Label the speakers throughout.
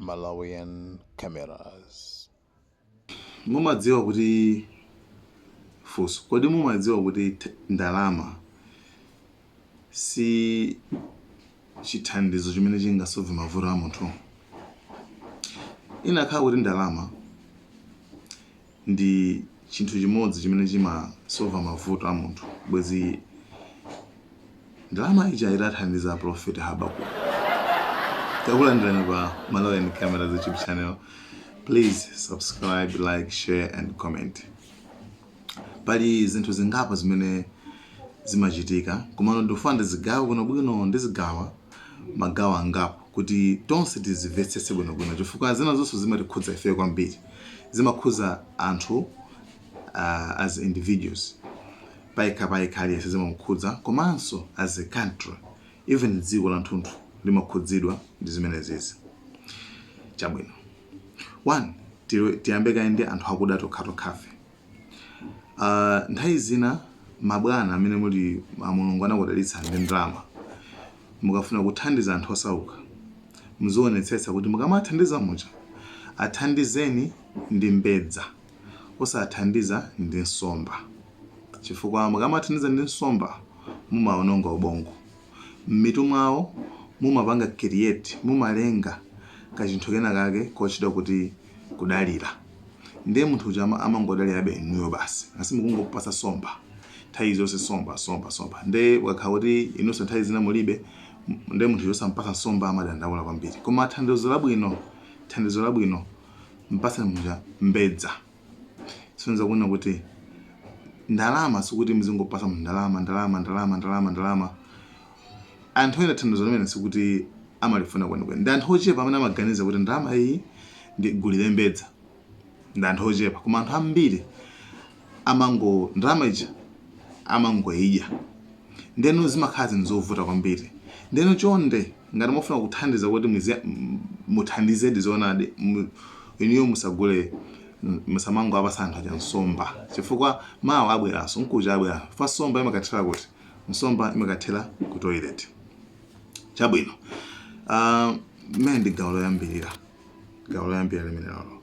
Speaker 1: Malawian Cameras.
Speaker 2: Mumadziwa kuti funso, kodi mumadziwa kuti ndalama si chithandizo chimene chingasolve mavuto a munthu? Inakhala kuti ndalama ndi chinthu chimodzi chimene chimasolva mavuto a munthu, bwezi ndalama ija itathandiza Prophet Habakkuk. Takulandirani pa Malawian Cameras YouTube channel. Please subscribe, like, share and comment. Pali zinthu zingapo zimene zimachitika, komano ndikufuna ndizigawe bwinobwino, ndizigawa magawo angapo kuti tonse tizimvetsetse bwinobwino, chifukwa zina zonse zimatikhudza ifeyo kwambiri, zimakhudza anthu as individuals payekha payekha, aliyense zimamukhudza, komanso as a country, even dziko lathunthu limakhudzidwa ndi zimenezizi. Chabwino, one, tiyambe kaye ndi anthu akuda tokhatokhafe. Nthawi zina mabwana amene muli Mulungu anakudalitsa ndi ndalama, mukafuna kuthandiza anthu osauka, muzionetsetsa kuti mukamathandiza muja, athandizeni ndi mbedza, osathandiza ndi nsomba, chifukwa mukamathandiza ndi nsomba mumaononga ubongo m'mitu mwawo, mumapanga create, mumalenga kachinthu kena kake kochita kuti kudalira. Ndiye munthu uja amangodalirabe inuyo basi, asi mukungopasa somba nthawi zonse, somba, somba, somba. Ndiye ukakhala kuti inunso nthawi zina mulibe, ndiye munthu yosampasa nsomba amadandaula kwambiri. Koma thandizo labwino, thandizo labwino, mpasani muja mbedza. Sonza kuona kuti ndalama sikuti muzingopasa munthu ndalama, ndalama, ndalama, ndalama, ndalama. Anthu ena thandizo limene sikuti amalifuna kwenikweni. Ndi anthu ochepa amene amaganiza kuti ndalama iyi ndigulire mbedza, ndi anthu ochepa. Koma anthu ambiri amango ndalama ija amangoyidya, ndeno zimakhala zinthu zovuta kwambiri. Ndeno chonde, ngati mufuna kuthandiza kuti muthandizedi zoonadi, inuyo musagule, musamangowapasa anthu aja nsomba, chifukwa mawa abweranso, nkuja abwera fa. Nsomba imakathera kuti? Nsomba imakathera ku toilet. Chabwino, mmene ndi gawo loyambirira, gawo loyambirira limene lolo.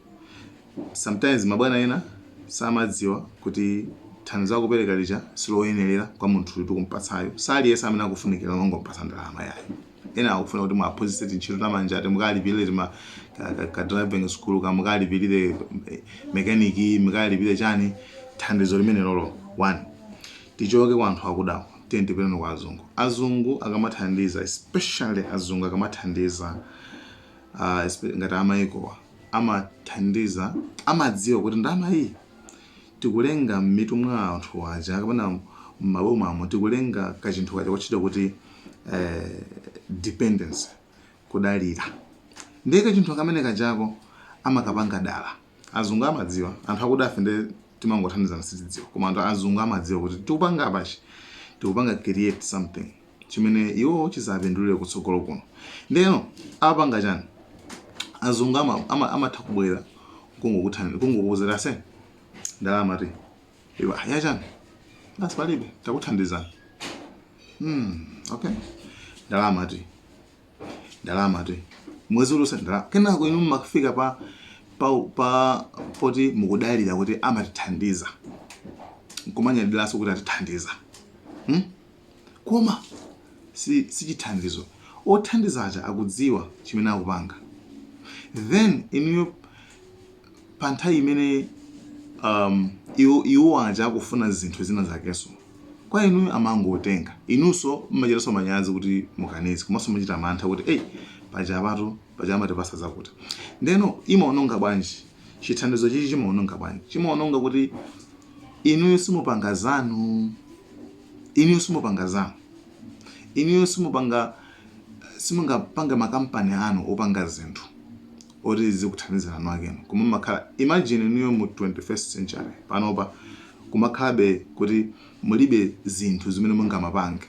Speaker 2: Sometimes mabwana ena samadziwa kuti thandizo akupereka lija siloyenerera kwa munthu kuti kumpatsayo. Saliyese amene akufunikira mangompatsa ndalama yayo. Ena akufuna kuti muaphunzitse tintchito tamanja, ati mukalipirire tima ka driving school, kamukalipirire mechanic, mukalipirire chani. Thandizo limene lolo, one, tichoke kwa anthu akudawo, tiye tipiteni kwa azungu. Azungu akamathandiza, especially azungu akamathandiza, ngati amayikowa amathandiza, amadziwa kuti ndalama iyi tikulenga m'mitu mwa anthu aja kapena m'mabomamo, tikulenga kachinthu kaja kochita kuti dependence, kudalira. Ndiye kachinthu kamene kachako amakapanga dala. Azungu amadziwa. Anthu akudafe ndi timangothandizana, sitidziwa. Koma anthu azungu amadziwa kuti tikupanga apachi, tikupanga create something chimene iwo chizapindulire kutsogolo kuno. Ndeno apanga chani? Azungu amatha kubwera kungokuwuzira se ndalama ti iwa yachani, basi palibe, takuthandizani. Okay, ndalama ti, ndalama ti, mwezi uliwonse ndalama. Kenako inu mumafika pa poti mukudalira kuti amatithandiza, nkumanyadiranso kuti atithandiza, Koma si chithandizo. Othandiza aja akudziwa chimene akupanga. Then inuyo pa nthawi imene iwo aja akufuna zinthu zina zakenso kwa inuyo, amangotenga. Inunso mmachitanso manyazi kuti mukanize, komanso machita mantha kuti, "Ei, paja apatu paja amatipasa zakuti." Ndeno imaononga bwanji chithandizo chichi? Chimaononga bwanji? Chimaononga kuti inuyo simupanga zanu, inuyo simupanga zanu, inuyo simupanga, simungapanga makampani anu opanga zinthu oti zikuthandizana anu akenu. Koma makhala, imagine inuyo mu 21st century panopa kumakhalabe kuti mulibe zinthu zimene mungamapange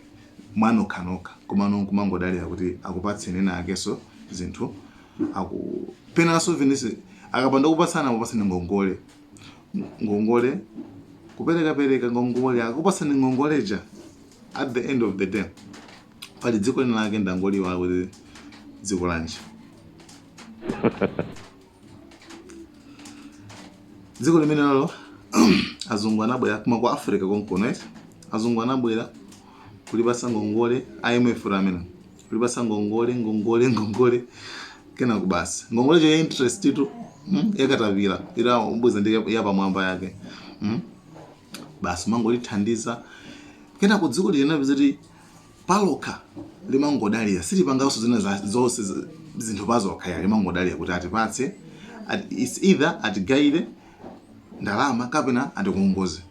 Speaker 2: mwanokhanokha, koma kumangodalira kuti akupatseni ena akenso zinthu, aku penanso vinisi akapanda kupatsana, akupatsani ngongole, ngongole, kuperekapereka ngongole, akupatsani ngongoleja. At the end of the day, pali dziko lina lake, ndangoliwa kuti dziko lanji. Dziko limenelo azungu anabwera kuma ku Africa konkuno eti, azungu anabwera kulipasa ngongole, IMF amene kulipasa ngongole, ngongole, ngongole, kenako basi ngongole cho ya interest tu, yakatapira ira ubweza ndi yapamwamba yake, Basi mangolithandiza, kenako dziko linapeza kuti palokha limangodalira, silipanganso zina zonse zinthu pazokha ya, limangodalira kuti atipatse, it's either atigaire ndalama kapena atikongoze.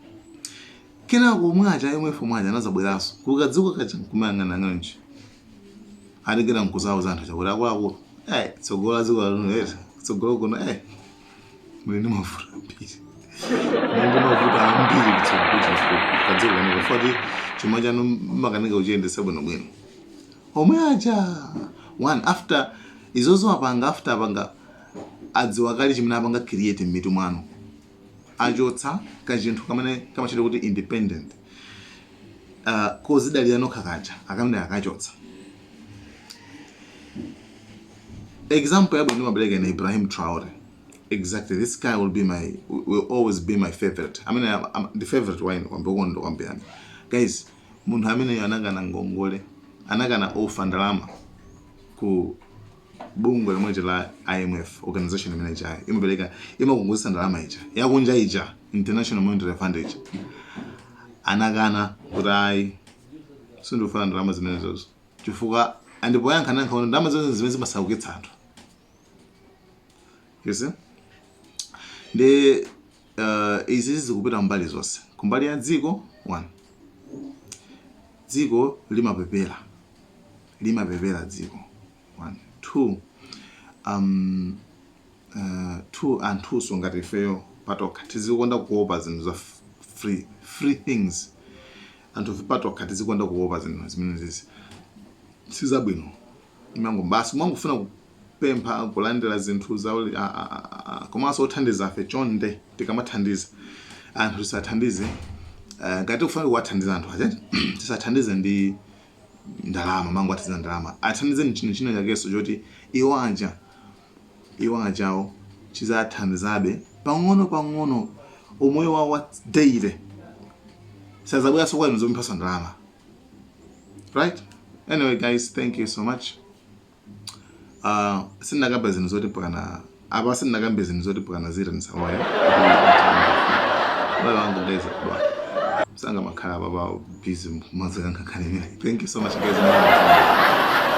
Speaker 2: Kenako mwacha IMF mwacha anazabweranso kukadziko kacha nkumayang'anang'ana nchi atikira nkuzauza anthu chakuti akuluakulu, tsogolo la dziko lanu eti, tsogolo kuno muli ndi mavuto ambiri, muli ndi mavuto ambiri kutsogolo kadziko kano kafati chuma chanu mmakanika kuchiyendetsa bwinobwino. Omwe aja one after izozo apanga, after apanga adziwa kale chimene apanga create m'mitu mwanu, achotsa kachinthu kamene kamachita kuti independent, kozidalira nokha kaja akamene akachotsa. Example yabwino ndimapereka ine Ibrahim Traore. Exactly, this guy will always be my favorite. I mean, I'm the favorite wine kwambokondo kwambiyani guys. Munthu ameneyo anakana ngongole, anakana offer ndalama ku bungwe lomwe la IMF, organization imene ija imapereka, imakongozesa ndalama ija yakunja ija, International Monetary Fund ija. Anakana kuti ayi, sindikufuna ndalama zimenezozo, chifukwa andipoyankha anayankha kuti ndalama zimene zimene zimasaukitsa anthu, you see. Ndi izi zikupita mbali zonse. Kumbali ya dziko, one, dziko limapepera, limapepera dziko, one. Two, two, anthunso ngati ifeyo patokha tizikonda kuopa zinthu za free, free things. Anthu patokha tizikonda kuopa zinthu zimene zizi sizabwino. Mango basi mwangofuna kupempha, kulandira zinthu za komanso othandiza afe, chonde, tikamathandiza anthu tisathandize, ngati tikufuna kuwathandiza anthu aja, tisathandize ndi ndalama, mango athandiza ndalama. Athandize ni chinthu china chakenso choti iwo aja, iwo ajawo chizathandizabe pang'ono pang'ono umoyo wawo wa daily, sazabweranso kwa inu zopemphaso ndalama, right? Anyway guys, thank you so much. Sindinakambe zinthu zoti pakana apa, sindinakambe zinthu zoti pakana zita nisaloya bale wangu guys, akudwala, sangamakhala apa pa busy mazikankhakhani imene. Thank you so much guys.